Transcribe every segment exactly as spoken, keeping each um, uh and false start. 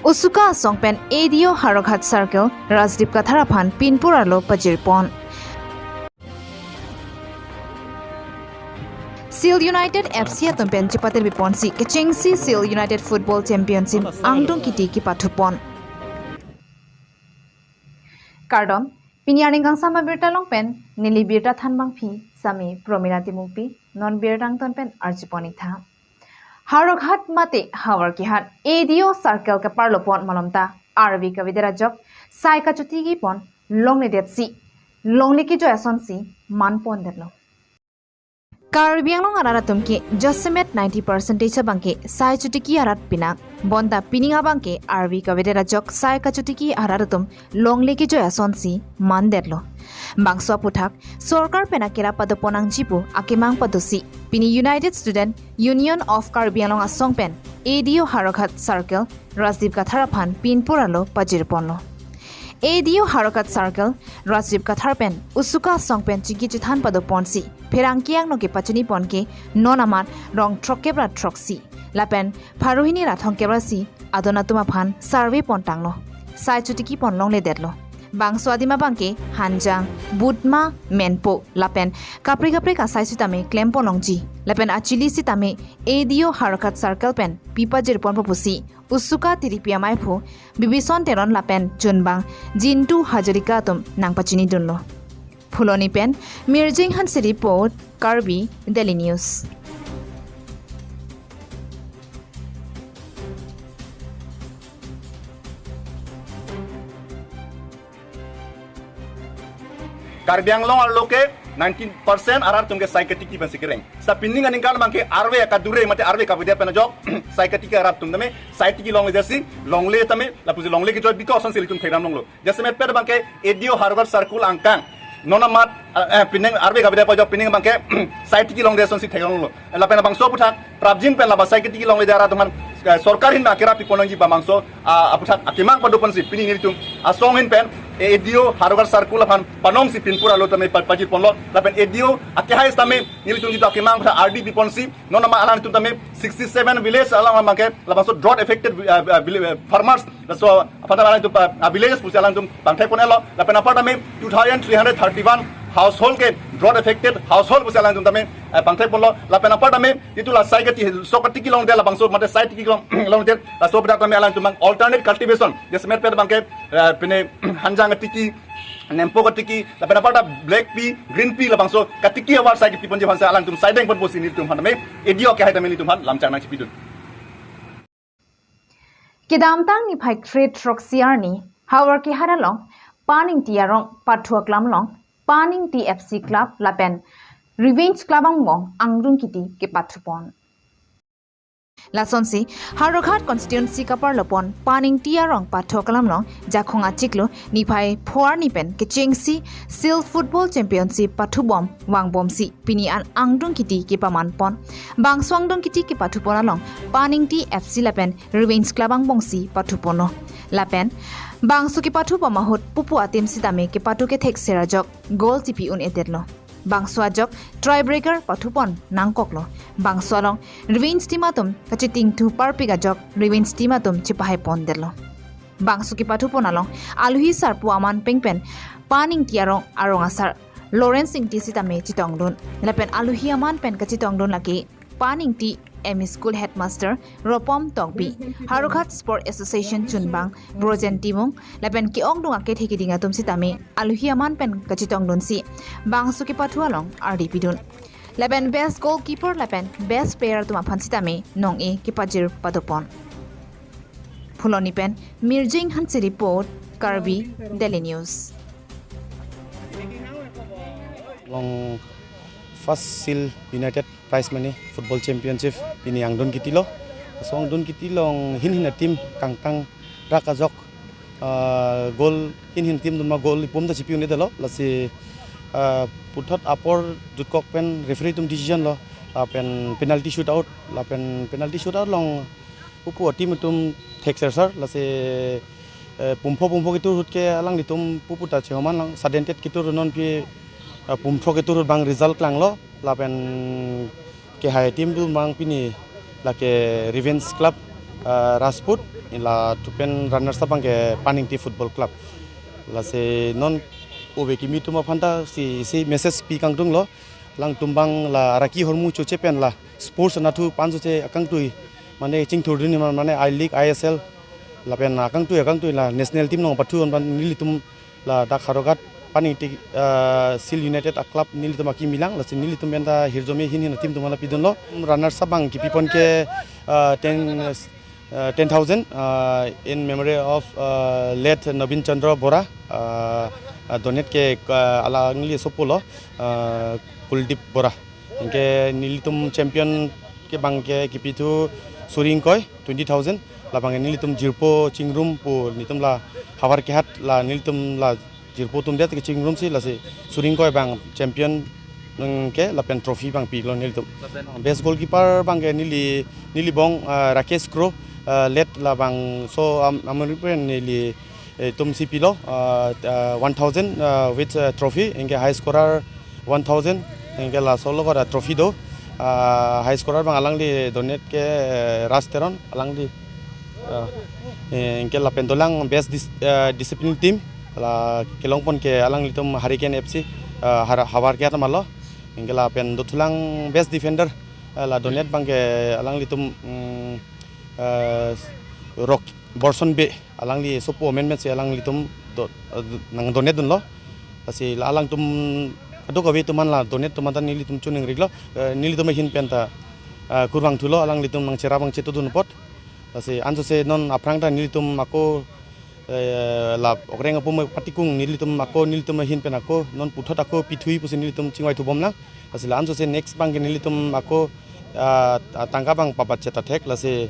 Usuka asong pen A D O Howraghat Circle Rajdeep Kathar aphan pinpur arlo pajirpon. Seal United F C atum pen chepatir biponsi kechengsi Seal United Football Championship angdung kiti kepathupon. Kardom, pini arni kangsam abirta along pen neli birta thanbangpi sami Promina Timungpi, non birta angton pen arjupon-ik tha. Howraghat mate Howraghat A D O Circle keparlopon malom ta arve kavedet ajok sai kachotikipon longledetsi longle kejoi asonsi manpondetlo. Karbi Anglong arat atum ke jasemet ninety percentage abang ke sai chotiki arat pinak, bonta pining abang ke arve kavedet ajok sai kachotiki arat atum longle kejoi asonsi mandetlo. Bangso aphuthak sorkar pen akera padopon nangji pu akemang padosi pini United Student Union of Karbi Anglong asong pen A D O Howraghat Circle Rajdeep Kathar aphan pinpur arlo pajirponlo. A D O Howraghat Circle Rajdeep Kathar pen Usuka asong pen chingki chethan padoponsi pherangke angno kepachinipon ke non amat rong throkkep ra throksi lapen pharo hini ra thomkep ra isi adon atum aphan survey pontanglo. Sai chotikipon longledetlo. Bangso adim abang ke Hanjang, Butma, Menpo lapen kaprek kaprek asai sitame klempon longji lapen achili sitame A D O Howraghat Circle pen pipajirponpo pusi Usuka tiripi amaiphu Bibison Teron lapen chunbang Jintu Hazarika atum nangpachinidunlo. Phuloni pen Mirjing Hanse report, Karbi Daily News. Karbi Anglong arlo ke ninety percent arat atum ke sai katiki pensi kereng. Sa pining aningkan abang ke arve kadure mate arve kavedet pen ajok sai katiki arat atum tame sai tiki longledetsi longle tame lapusi longle kejoi bikos asonsi ilitum thekdam longlo. Jasemet pet abang ke A D O Howraghat Circle angkang non amat, eh, pining arve kavedet pen ajok pining abang ke sai tiki longledet asonsi thekdam longlo. Lapen labangso aphuthak prapjin pen laba sai katiki longledet arat atum aphan, eh, sorkar ahin akera pipon nangji pu bangso, ah, aphuthak akemang padoponsi pini nelitum asong ahin pen A D O Howraghat Circle aphan panongsi pinpur arlo tame pa-, pajirponlo. Lapen A D O akehai sitame nelitum jitu akemang aphuthak ardi piponsi non amat alangtum tame sixty seven village along abang ke labangso drought affected, ah, ah, vil-, ah, farmers, laso aphan tame alangtum pa-, ah, villages pusi alangtum pangthekpon-etlo. Lapen apar tame two thousand three hundred thirty-one household ke drought affected household pusi alangtum tame, eh, pangthekponlo. Lapen apar tame jitu la sai kati, so katiki longledet labangso mate sai tiki long, longledet laso aphuthak tame alangtum abang alternate cultivation, jasemet pet abang ke, eh, pine Hanjang katiki, Menpo katiki, lapen apar ta black pea, green pea labangso katiki avar sai kipiponji aphansi alangtum sai dengpon pusi nelitum aphan tame A D O akehai tame nelitum aphan lamchak nangchipidun. Kedamtang niphai kre-throksi arni Howraghat along Paningti arong pathu aklam along Paningti F C Club lapen Revenge Club angbong angdung kiti kepathupon. Lasonsi Howraghat constituency keparlopon Paningti arong pathu aklam along Jakhong achiklo niphai pho arni pen kechengsi Seal Football Championship pathubom vangbomsi pini an angdung kiti kepamanpon. Bangso angdung kiti kepathupon along Paningti F C lapen Revenge Club angbongsi pathuponlo. Lapen bangso kepathubom ahut pupu a-team sitame kepathu kethekser ajok goal chipi un-edetlo. Bangso ajok tiebreaker pathupon nangkoklo. Bangso along Revenge team atum kachitingthu parpik ajok Revenge team atum chepahaipondetlo. Bangso kepathupon along alohi sarpo aman peng pen Paningti arong arong asar Lawrence Ingti sitame chetongdun. Lapen alohi aman pen kachetongdun lake Paningti M E School Headmaster Ropom Tokbi, Howraghat Sport Association chunbang Brojen Timung, lapen ke-ongdung akethe keding atum sitame alohi aman pen kachetongdunsi bangso kepathu along ardi pidun. Lapen best goalkeeper lapen best player atum aphan sitame nong-e kepajir padopon. Phuloni pen Mirjing Hanse report, Karbi Daily News. Long first Seal United Prize Money Football Championship pini angdung kitilo. Laso angdung kiti along hin hin a-team kangtang rak ajok, ah, goal hin hin team atum ma goal ipum ta chipi un-edetlo. Lasi, ah, puthot apor jutkok pen referee atum decision lo. Lapen penalty shootout, lapen penalty shootout along pupu a-team atum thekser sar, lasi, eh, pumpho pumpho ketur ahut ke alanglitum pupu ta chehoman lang, sudden death ketur ahut non pi, eh, pumpho ketur ahut abang result klanglo, lapen kehai a-team atum abang pini lake Revenge Club ah, Rajput, ila tupen runners abang ke Paningti Football Club. Lasi non ove kimi atum aphan ta si, si message pi kangtung lo. Alangtum abang la araki ahormu choche pen la sports anatthu panso che akangtui, mane chingthurdun mane I League, I S L, lapen akangtui akangtui la national team along pathu aphan nelitum la dak Howraghat Paningti, ah, Seal United a club nelitum akimi lang, lasi nelitum pen ta hirjume hin hin a team atum aphan pidunlo. Runners abang kipipon ke, ah, ten, ah, ten thousand, ah, in memory of, ah, late Nobin Chandra Bora, ah, ah, donate ke, ah, alangli sopo lo, ah, Kuldeep Bora. Anke nelitum champion ke abang ke kipithu suri ingkoi, twenty thousand. Labang ke nelitum jirpo chingrum pu nelitum la havar kehat la nelitum la jirpo atum det ke chingrum si lasi suri ingkoi abang champion, mm, ke lapen trophy abang pilo nelitum. Lapen best goalkeeper abang ke neli, neli bong, ah, Rakesh Kro, ah, late labangso am-, amuri pen neli, eh, atum si pilo, ah, ah, one thousand, ah, with, ah, trophy, anke high scorer one thousand, anke laso along ada trophy do. Ah, high scorer abang alangli donate ke, eh, Raj Teron, alangli, ah, eh, anke lapen dolang best dis-, ah, discipline team, la kelongpon ke alanglitum Hurricane F C, ah, Har-, havar kehat amarlo, anke lapen dothulang best defender, ah, la donate abang ke alanglitum, mm, ah, Rock Borson Bey, alangli sopo amen amen si alanglitum do-, ah, nang donate dunlo. Lasi la alangtum kadokave atum aphan la donate atum aphan ta nelitum choningri lo, eh, nelitum ahin pen ta, ah, kurvangthulo, alanglitum nangcherap nangchetudun apot. Lasi ansose non aphrang ta nelitum ako, eh, la okreng apo patikung nelitum ako nelitum ahin pen ako non puthot ako pithui pusi nelitum chingvaithu bom lang. Lasi la ansose next abang ke nelitum ako, ah, tangka abang pabatchet athek, lasi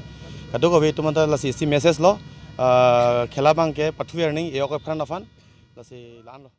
kadokave atum aphan ta lasi isi message lo, ah, khela abang ke pathu arning e-ok epran aphan, lasi la-anlo.